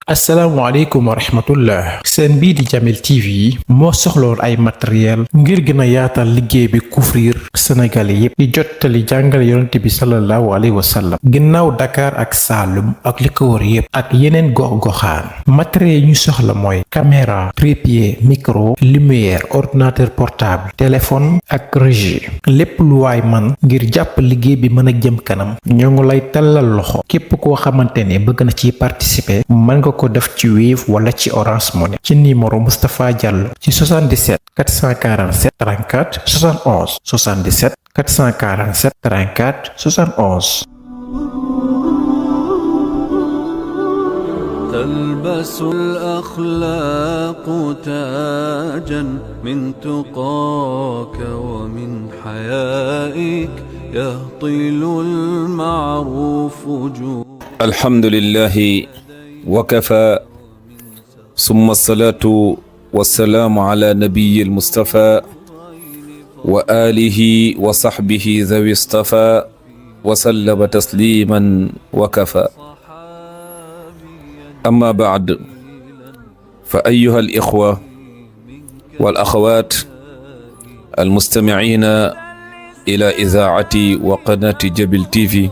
asalaamaaleykum wa rahmatullah seen bii di Jamil TV moo soxloon ay matériel ngir gën a yaatal liggéey bi couvrir Sénégal yépp di jottali jàngale yonent bi sallallahu alayhi wa sallam ginnaaw Dakar ak Saalum ak li ko wër yépp ak yeneen gox-goxaan matériel yi ñu soxla mooy caméra trépied micro lumière ordinateur portable téléphone ak régie lépp lu waay man ngir jàpp liggéey bi mën a jëm kanam ñoo ngi lay tallal loxo képp koo xamante ne bëgg na ci participer mën nga ko def ci Wave wala ci Orange Money ci numéro Moustapha Diallo ci 77 447 34 71 77 447 34 71. تلبس الأخلاق تاجا من تقاك ومن حيائك يهطل المعروف جود. الحمد لله وكفى ثم الصلاة والسلام على نبي المصطفى وآله وصحبه ذوي اصطفى وسلم تسليما وكفى. أما بعد فأيها الإخوة والأخوات المستمعين إلى إذاعة وقناة جبل تيفي،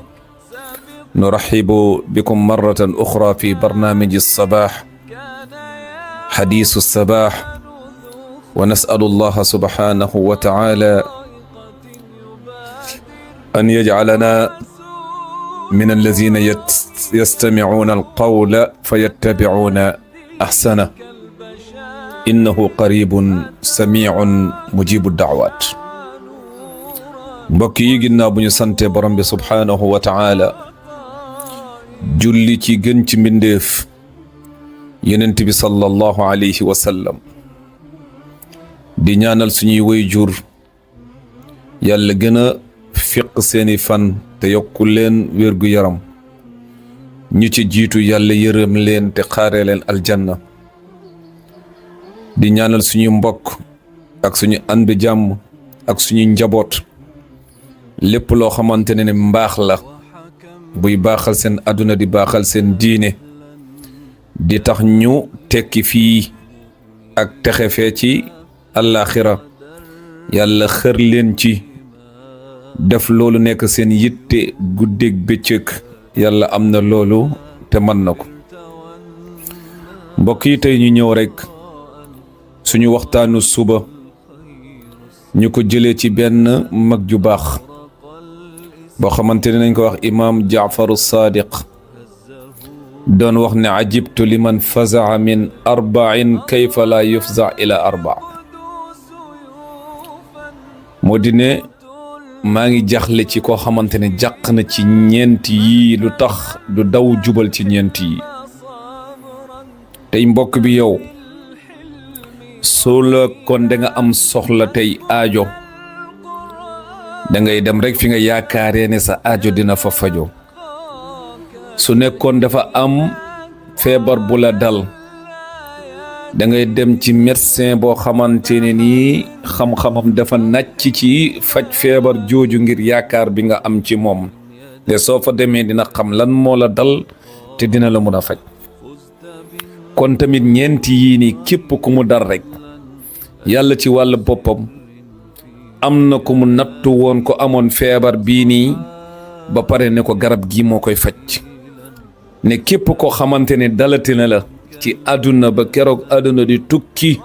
نرحب بكم مرة أخرى في برنامج الصباح حديث الصباح، ونسأل الله سبحانه وتعالى أن يجعلنا من الذين يستمعون القول فيتبعون أحسنه، إنه قريب سميع مجيب الدعوات. mbokk yi ginnaaw bu ñu sante borom bi subhaanahu wa taala julli ci gën ci mbindeef yonent bi sallallahu alayhi wa sallam, di ñaanal suñuy waajur yàlla gën a fiq seeni fan te yokku leen wérgu yaram, ñu ci jiitu yàlla yërëm leen te xaare leen aljanna, di ñaanal suñu mbokk ak suñu ànd jàmm ak suñu njaboot lépp loo xamante ne mbaax la buy baaxal seen àdduna di baaxal seen diine di tax ñu tekki fii ak texe fee ci àllaaxira, yàlla xër leen ci def loolu nekk seen yitte guddeeg bëccëg. yàlla am na loolu te mën na ko. mbokk yi tey ñu ñëw rekk suñu waxtaanu suba ñu ko jëlee ci benn mag ju baax boo xamante ne nañ ko wax imaam Jaafaru Saadiq, doon wax ne ajibtu liman fazaa min arba'in kayfa la yufza ila arba'. moo di ne maa ngi jaxle ci koo xamante ne jàq na ci ñeent yii, lu tax du daw jubal ci ñeent yi. tey mbokk bi yow soo la kon da nga am soxla tey aajo, da ngay dem rek fi nga yaakaaree ne sa aajo dina fa fajo. su nekkoon dafa am feebar bu la dal, da ngay dem ci médecin boo xamante ne nii xam-xamam dafa nàcc ci faj feebar jooju ngir yaakaar bi nga am ci moom, te soo fa demee dina xam lan moo la dal te dina la mun a faj. kon tamit ñeenti yii nii képp ku mu dar rek yàlla ci wàllu boppam am na ku mu nattu woon ko amoon feebar bii nii ba pare ne ko garab gi moo koy faj. ne képp koo xamante ne dalati na la ci àdduna ba keroog àdduna di tukki,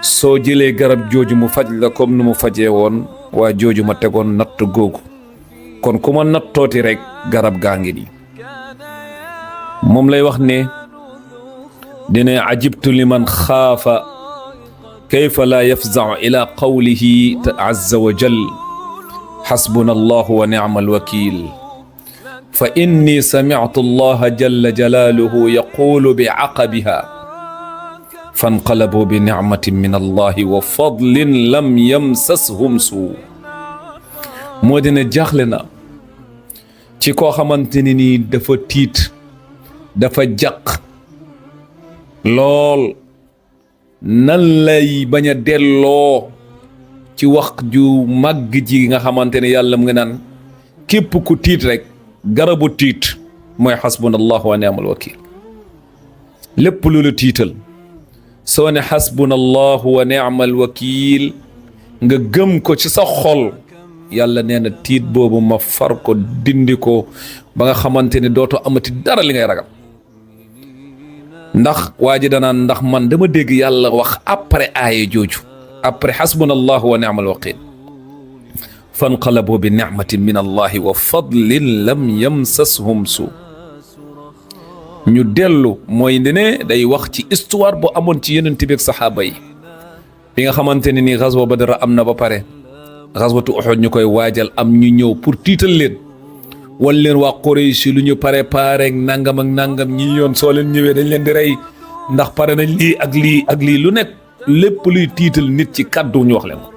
soo jëlee garab jooju mu faj la comme nu mu fajee woon waa jooju ma tegoon natt googu. kon ku ma nattooti rek garab gaa ngi nii. moom lay wax ne dina ajibtu liman xaafa kayfa laa yafzau ila qawlihi azza wa jal xasbuna allahu wa nicma alwakil fa inni samictu allaha jalla jalaaluhu yaqulu bi caqabiha fanqalabu bi nicmatin min allahi wa fadlin lam yamsashum suu. moo dina jaaxle na ci koo xamante ne nii dafa tiit, dafa jàq lool, nan lay bañ a delloo ci wax ju màgg ji nga xamante ne yàlla mu ngi naan képp ku tiit rek garabu tiit mooy xasbunallahu wa ni'mal wakiil. lépp lu la tiital soo ne xasbuna allahu wa ni'mal wakiil nga gëm ko ci sa xol yàlla nee na tiit boobu ma far ko dindi ko ba nga xamante ne dootoo amati dara li ngay ragal ndax waa ji danaan ndax man dama dégg yàlla wax après aaya jooju après xasbuna allahu wa ni'mal wakiil fanqalabu bi nicmatin min allahi wa fadlin lam yamsashum suu ñu dellu mooy ne day wax ci histoire bu amoon ci Yonent bi ak saxaaba yi bi nga xamante ne nii xaswa Badr am na ba pare xaswatu Uhud ñu koy waajal am ñu ñëw pour tiital leen wan leen waa Quraysh lu ñu préparé ak nangam ñi yoon soo leen ñëwee dañ leen di rey ndax pare nañ lii ak lii lu nekk lépp luy tiital nit ci kàddu ñu wax leen ko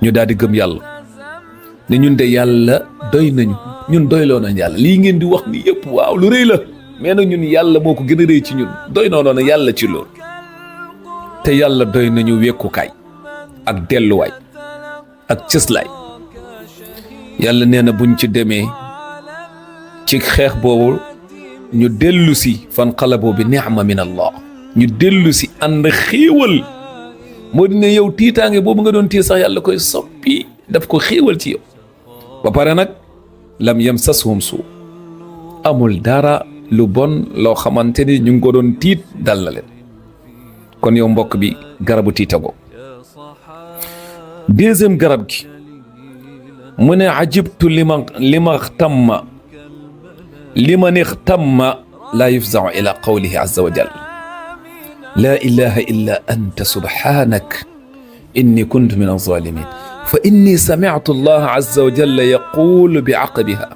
ñu daal di gëm yàlla ne ñun de yàlla doy nañu ñun doyloo nañ yàlla lii ngeen di wax ni yëpp waaw lu rëy la mais nag ñun yàlla moo ko gën a rëy ci ñun doy noonu na yàlla ci loolu te yàlla doy nañu wekkukaay ak delluwaay ak cëslaay yàlla nee na buñ ci demee ci xeex boobu ñu dellu si fan xalaboo bi ni'ma min allah ñu dellu si ànd xéewal moo di ne yow tiitaange boobu nga doon tiit sax yàlla koy soppi daf ko xéewal ci yow ba pare nag lam yamsashum suu amul dara lu bon loo xamante ni ñu ngi ko doon tiit dal na leen kon yow mbokk bi garabu tiitago deuxième garab gi mu ne ajibtu liman ixtamma laa yufzau ila qawlihi azza wa jal laa ilaha illa anta subhanak inni kuntu min alzalimin fa inni samictu allaha azza wa jalla yaqulu bicaqibiha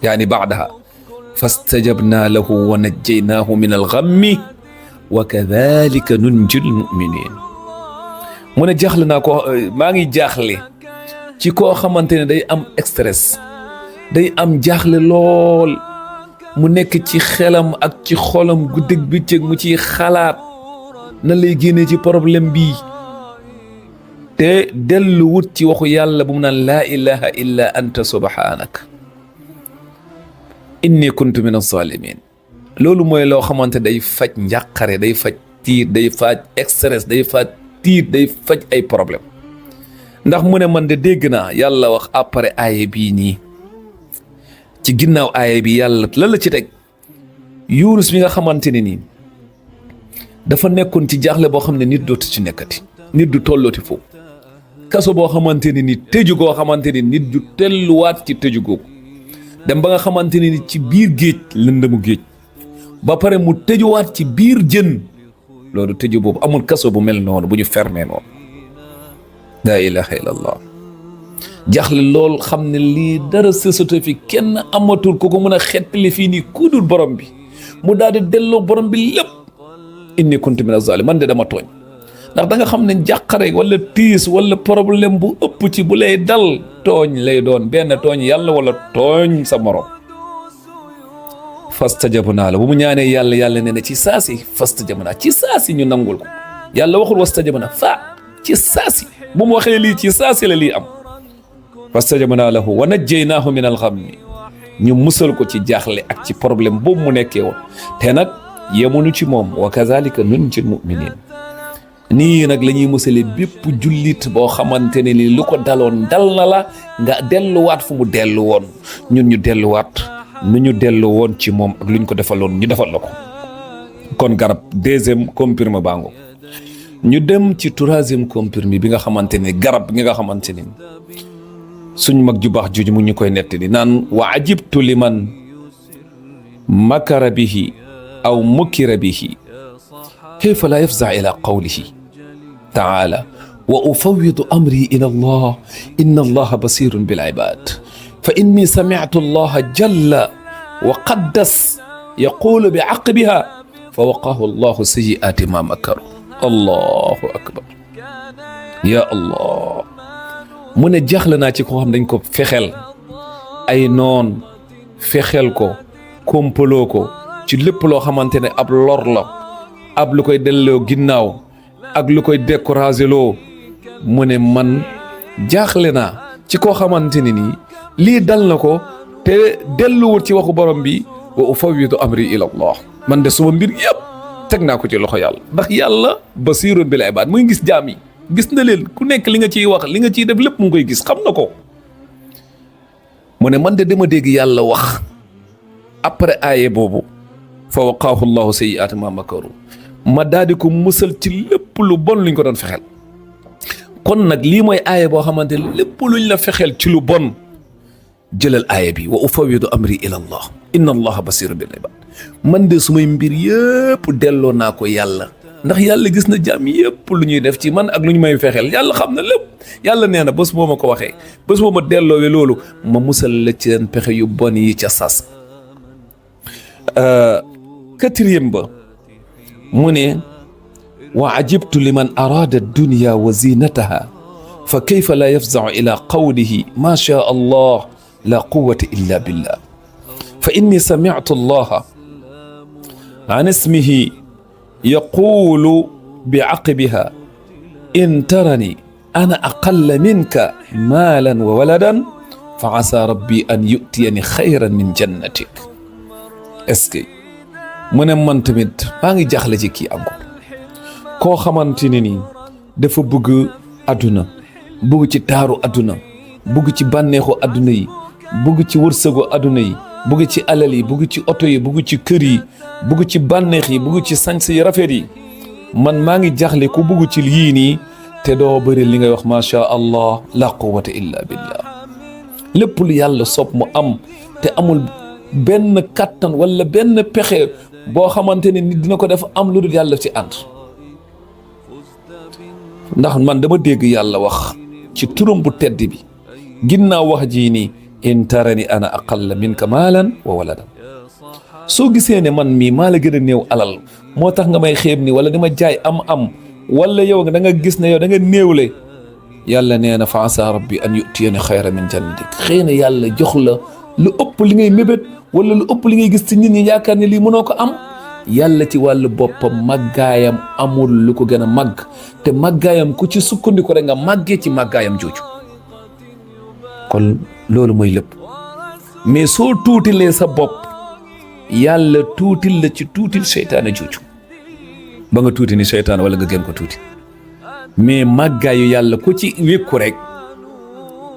yaani bacdaha fastajabna lahu wa najjaynaahu min algammi wa kadalika nunji almuminin mu ne jaaxle naa ko maa ngi jaaxle ci koo xamante ne day am stress day am jaaxle lool mu nekk ci xelam ak ci xolam guddeeg bëccëg mu ciy xalaat na lay génnee ci problème bii te dellu wut ci waxu yàlla bu mu naan laa ilaha illa anta subhanak inni kuntu min az-zalimin loolu mooy loo xamante day faj njàqare day faj tiit day faj stress day faj tiit day faj ay problème ndax mu ne man de dégg naa yàlla wax après aaya bii nii ci ginnaaw aaya bi yàlla lan la ci teg Yunus bi nga xamante ne nii dafa nekkoon ci jaaxle boo xam ne nit dootu ci nekkati nit du tollooti foofu kaso boo xamante ne ni tëju goo xamante ni nit du telluwaat ci tëju googu dem ba nga xamante ne ni ci biir géej lëndëmu géej ba pare mu tëjuwaat ci biir jën loolu tëju boobu amul kaso bu mel noonu bu ñu fermé noonu laa ilaha illallah jaaxle lool xam ne lii dara sësatu fi kenn amatul ku ko mën a xettali fii nii ku dul borom bi mu daal di delloo borom bi lépp inni kuntu min az-zalimin man de dama tooñ ndax da nga xam ne jàqare wala tiis wala problème bu ëpp ci bu lay dal tooñ lay doon benn tooñ yàlla wala tooñ sa morom fastajabnaa la bu mu ñaanee yàlla nee na ci saasi fastajabnaa ci saasi ñu nangul ko yàlla waxul wastajabnaa ci saasi bu mu waxee lii ci saasi la lii am fastajabnaa lahu wa najjaynaahu min al-ghammi ñu musal ko ci jaaxle ak ci problème boobu mu nekkee woon te nag yemuñu ci moom wa kazalika nunjil mu'minin nii nag la ñuy musale bépp jullit boo xamante ne ni lu ko daloon dal na la nga delluwaat fu mu dellu woon ñun ñu delluwaat nu ñu dellu woon ci moom ak lu ñu ko defaloon ñu defal la ko kon garab deuxième comprimé bango ñu dem ci troisième comprimé bi nga xamante ne garab gi nga xamante ni suñ mag ju baax juju mu ñu koy nettali naan wa ajibtu liman makara bihi aw mukira bihi kayfa la yafza ila qawlihi taala wa ufawwidu amri ila allah inna allaha basirun bil ibad fa inni sami'tu allaha jalla wa qaddas yaqulu bi aqibiha fa waqahu allahu sayyi'ati ma makaru allahu akbar ya allah mu ne jaaxle naa ci koo xam dañ ko fexeel ay noon fexeel ko kompaloo ko ci lépp loo xamante ne ab lor la ab lu koy delloo ginnaaw ak lu koy découragé loo mu ne man jaaxle naa ci koo xamante ne nii lii dal na ko te delluwul ci waxu borom bi wa ufawwidu amri ila allah man de suma mbir yëpp teg naa ko ci loxo yàlla ndax yàlla basiirun bil ibaad muy gis jaam yi gis na leen ku nekk li nga ciy wax li nga ciy def lépp mu ngi koy gis xam na ko. mu ne man de dama dégg yàlla wax après aaye boobu fa waqaahu llahu sayyi'aati maa makaru ma daal di ko musal ci lépp lu bon luñ ko doon fexeel. kon nag lii mooy aaye boo xamante ne lépp luñ la fexeel ci lu bon jëlal aaye bi wa ufawwidu amri ila allah inna allaha basirun bil ibad man de sumay mbir yëpp delloo naa ko yàlla ndax yàlla gis na jaam yëpp lu ñuy def ci man ak lu ñu may fexeel yàlla xam na lépp yàlla nee na bés boo ma ko waxee bés boo ma delloowee loolu ma musal la ci seen pexe yu bon yi ca sas. quatrième ba mu ne wa ajibtu liman arada dunya wa zinataha fa kayfa la yafzau ila qawlihi ma sha allah la quwwata illa billah fa inni sami'tu allaha an ismihi yaqulu bi'aqibiha in tarani ana aqalla minka maalan wa waladan fa asa rabbi an yu'tiyani khayran min jannatik. est-ce que mu ne man tamit maa ngi jaaxle ci kii encore koo xamante ne nii dafa bëgg adduna bëgg ci taaru adduna bëgg ci bànneexu adduna yi bëgg ci wërsëgu adduna yi bëgg ci alal yi bëgg ci oto yi bëgg ci kër yi bëgg ci bànneex yi bëgg ci sañse yi rafet yi man maa ngi jaaxle ku bëgg ci yii nii te doo bëri li ngay wax macha allah la quwwata illa billah lépp lu yàlla sopp mu am te amul benn kattan wala benn pexe boo xamante ne nit dina ko def am lu dul yàlla ci ànd. ndax man dama dégg yàlla wax ci turam bu tedd bi ginnaaw wax jii nii in tarani ana aqalla minka maalan wa waladan soo gisee ne man mii maa la gën a néew alal moo tax nga may xeeb ni wala dama jaay am wala yow da nga gis ne yow da nga néewle yàlla nee na fa asa rabbi an yu'tiyani xayra min jannatik xëy na yàlla jox la lu ëpp li ngay mébét wala lu ëpp li ngay gis ci nit ñi yaakaar ne lii mënoo ko am. yàlla ci wàllu boppam màggaayam amul lu ko gën a màgg te màggaayam ku ci sukkandiku rek nga màggee ci màggaayam jooju kon loolu mooy lépp mais soo tuutilee sa bopp yàlla tuutil la ci tuutil seytaane jooju ba nga tuuti ni seytaane wala nga gën ko tuuti mais màggaayu yàlla ku ci wékku rek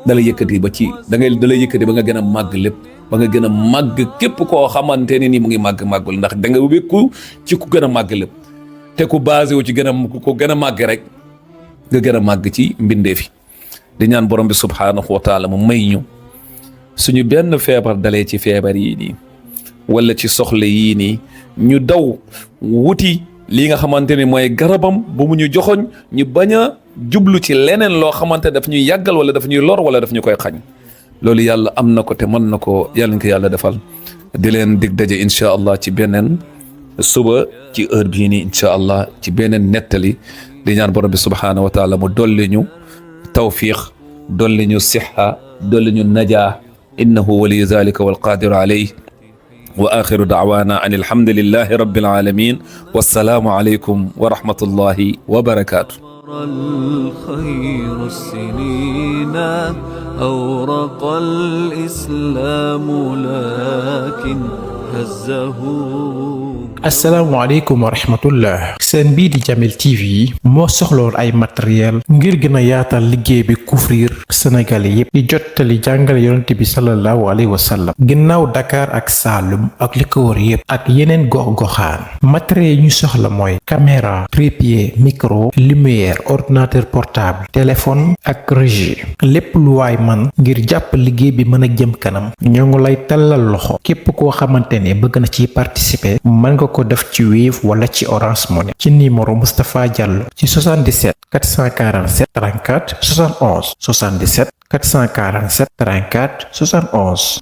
dala yëkkati ba ci dala yëkkati ba nga gën a màgg lépp ba nga gën a màgg képp koo xamante ne ni mu ngi màggul ndax da nga wékku ci ku gën a màgg lépp te ku basé wu ci ku gën a màgg rek nga gën a màgg ci mbindeef yi di ñaan borom bi subhaanahu wa taala mu may ñu suñu benn feebar dalee ci feebar yii nii wala ci soxla yii nii ñu daw wuti lii nga xamante ne mooy garabam bu mu ñu joxoñ ñu bañ a jublu ci leneen loo xamante daf ñuy yàggal wala daf ñuy lor wala daf ñu koy xañ loolu yàlla am na ko te mën na ko yàlla na ko yàlla defal di leen dig daje incha allah ci beneen suba ci heure bii nii incha allah ci beneen nettali di ñaan borom bi subhaanahu wa taala mu dolli ñu tawfiq dolli ñu sixa dolli ñu najaa innahu waliyu zalika walqadiru alayh wa axiru daawaana an alhamdulillahi rabbil alamin wassalaamu alaykum wa rahmatullahi wa barakatuh. الخير السنين أورق الإسلام لكن هزه. asalaamaaleykum wa rahmatullah seen bii di Jamil TV moo soxloon ay matériel ngir gën a yaatal liggéey bi couvrir Sénégalais yépp di jottali jàngale yonent bi sallallahu alayhi wa sallam ginnaaw Dakar ak Saalum ak li ko wër yépp ak yeneen gox-goxaan matériel yi ñu soxla mooy caméra trépied micro lumière ordinateur portable téléphone ak régie lépp lu waay man ngir jàpp liggéey bi mën a jëm kanam ñoo ngi lay tallal loxo képp koo xamante ne bëgg na ci participer mën nga ko def ci Wave wala ci Orange Money ci numéro Moustapha Diallo ci 77 447 34 71 77 447 34 71